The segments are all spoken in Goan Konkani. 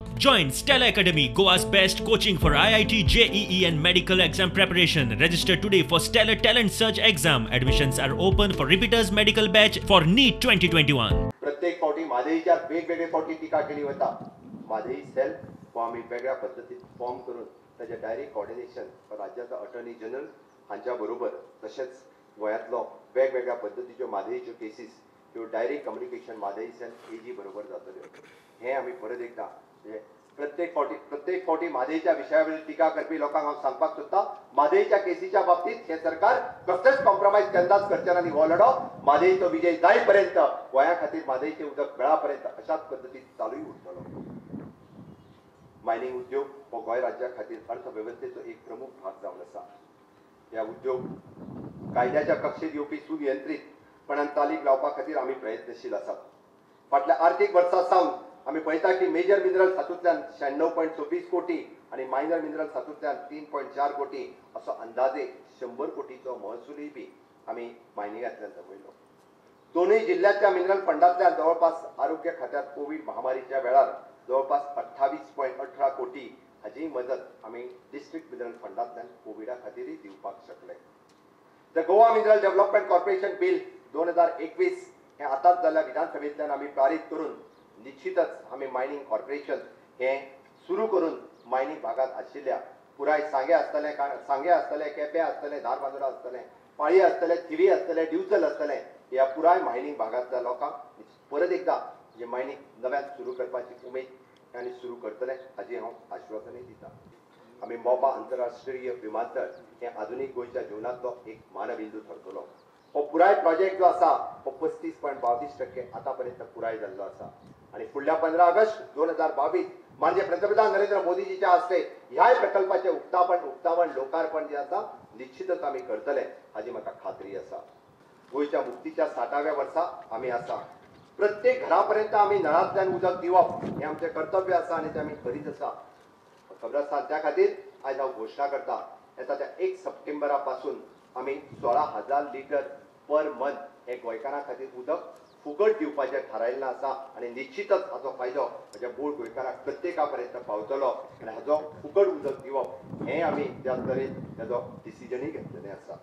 Join Stella Academy, Goa's best coaching for IIT, JEE and medical exam preparation. Register today for Stellar Talent Search exam. Admissions are open for repeaters medical batch for NEET 2021. प्रत्येक फावटी म्हादईच्या वेगवेगळे फावटी टिका केली वता. म्हादई सेल हो आमी वेगळ्या पद्दतीन फॉर्म करून ताजें डायरेक्ट कॉर्डिनेशन राज्याचो अटर्नी जनरल हांच्या बरोबर तशेंच गोंयांतलो वेगवेगळ्या पद्दतीच्यो म्हादईच्यो केसीस ह्यो direct communication Mhadei cell AG बरोबर जातल्यो. हें आमी परत एकदां प्रत्येक फावटी म्हादईच्या विशया वयली टिका करपी लोकांक हांव सांगपाक सोदता, म्हादईच्या केसीच्या बाबतींत हें सरकार कसलेच कॉम्प्रोमायज केन्नाच करचें ना आनी हो लढो म्हादईचो विजय जाय पर्यंत, गोंया खातीर म्हादईचें उदक मेळा पर्यंत अशाच पद्दतीन चालूय उरतलो. मायनिंग उद्योग हो गोंय राज्या खातीर अर्थवेवस्थेचो एक प्रमुख भाग जावन आसा. ह्या उद्योग कायद्याच्या कक्षेत येवपी सुनियंत्रीतपणान चालीक लावपा खातीर आमी प्रयत्नशील आसात. फाटल्या आर्थीक वर्सा सावन आमी पळयता की मेजर मिनरल्स हातूंतल्यान 96.26 कोटी आनी मायनर मिनरल्स हातूंतल्यान 3.4 कोटी असो अंदाजे 100 कोटीचो महसूलय बी आमी मायनिंगांतल्यान जमयलो. दोनूय जिल्ल्यांतल्या मिनरल फंडांतल्यान जवळपास आरोग्य खात्यात कोवीड महामारीच्या वेळार जवळपास 28.18 कोटी हाजी मदत आमी डिस्ट्रिक्ट मिनरल फंडांतल्यान कोविडा खातीरय दिवपाक शकले. The Goa mineral development corporation bill 2021 हें आतांच जाल्ल्या विधानसभेंतल्यान आमी पारीत करून निश्चितच आमी मायनिंग कॉर्पोरेशन हें सुरू करून मायनिंग भागांत आशिल्ल्या पुराय सांगे आसतलें, सांगे आसतलें, केपें आसतलें, धारबांदोडा आसतलें, पाळी आसतलें, थिवी आसतलें, दिवचल आसतलें, ह्या पुराय मायनिंग भागांतल्या लोकांक परत एकदां जे मायनिंग नव्यान सुरू करपाची उमेद आनी सुरू करतले हाजी हांव आश्वासनूय दिता. आमी मोपा आंतरराष्ट्रीय विमानतळ हें आधुनीक गोंयच्या जिवनांतलो एक मानबिंदू थरतलो. हो पुराय प्रोजेक्ट जो आसा हो 35.22% आतां पर्यंत पुराय जाल्लो आसा आनी फुडल्या 15 ऑगस्ट 2022 म्हणजे पंतप्रधान नरेंद्र मोदीजीच्या हस्ते ह्याय प्रकल्पाचें उक्तावण लोकार्पण जें आसा निश्चितच आमी करतले हाजी म्हाका खात्री आसा. गोंयच्या मुक्तीच्या 60व्या वर्सा आमी आसा. प्रत्येक घरा पर्यंत आमी नळांतल्यान उदक दिवप हें आमचें कर्तव्य आसा आनी तें आमी करीत आसा. खबर आसा, त्या खातीर आयज हांव घोशणा करता, येता त्या 1 सप्टेंबरा पासून आमी 16,000 लिटर पर मंथ हे गोंयकारां खातीर उदक फुकट दिवपाचें थारायल्लें आसा आनी निश्चितच हाचो फायदो म्हज्या मूळ गोंयकाराक प्रत्येका पर्यंत पावतलो आनी हाचो फुकट उदक दिवप हें आमी त्या तरेन ताजो डिसिजनूय घेतलेलें आसा.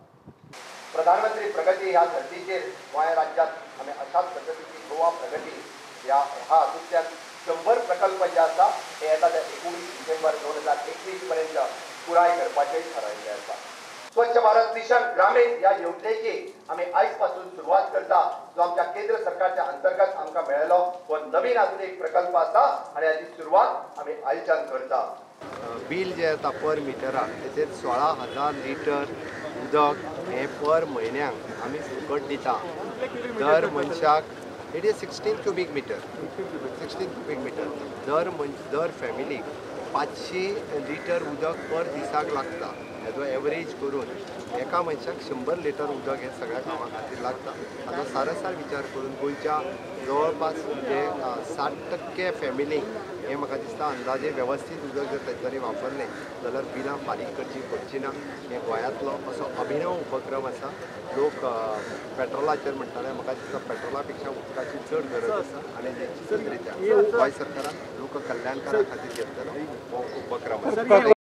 प्रधानमंत्री प्रगती ह्या धर्तीचेर गोंय राज्यांत आमी अशाच पद्दतीची गोवा प्रगती ह्या हातूंतल्यान 100 प्रकल्प जे आसा हे येता त्या 19 डिसेंबर 2021 पर्यंत पुराय करपाचें थारायल्लें आसा. स्वच्छ भारत मिशन ग्रामीण ह्या येवजणेची आमी आयज पासून सुरवात करता, जो आमच्या केंद्र सरकारच्या अंतर्गत आमकां मेळ्ळो हो नवीन आधुनीक प्रकल्प आसा आनी हाची सुरवात आमी आयच्यान करता. बील जें येता पर मिटराक तेचेर 16,000 लिटर उदक हें पर म्हयन्याक आमी फुकट दिता. दर मनशाक it is 16 cubic meter, 16 cubic meter दर फॅमिलीक 500 लिटर उदक पर दिसाक लागता. हेजो एवरेज करून एका मनशाक 100 लिटर उदक हें सगळ्या कामां खातीर लागता. हाजो सारासार विचार करून गोंयच्या जवळपास म्हणजे 60% फॅमिलीक हें म्हाका दिसता अंदाजे वेवस्थीत उदक जर तांच्यांनी वापरलें जाल्यार बिलां फारीक करची पडची ना. हें गोंयांतलो असो अभिनव उपक्रम आसा. लोक पेट्रोलाचेर म्हणटाले, म्हाका दिसता पेट्रोला पेक्षा उदकाची चड गरज आसा आनी निश्चितच रित्या गोंय सरकारान लोक कल्याणकारा खातीर घेतलेलो हो उपक्रम आसा.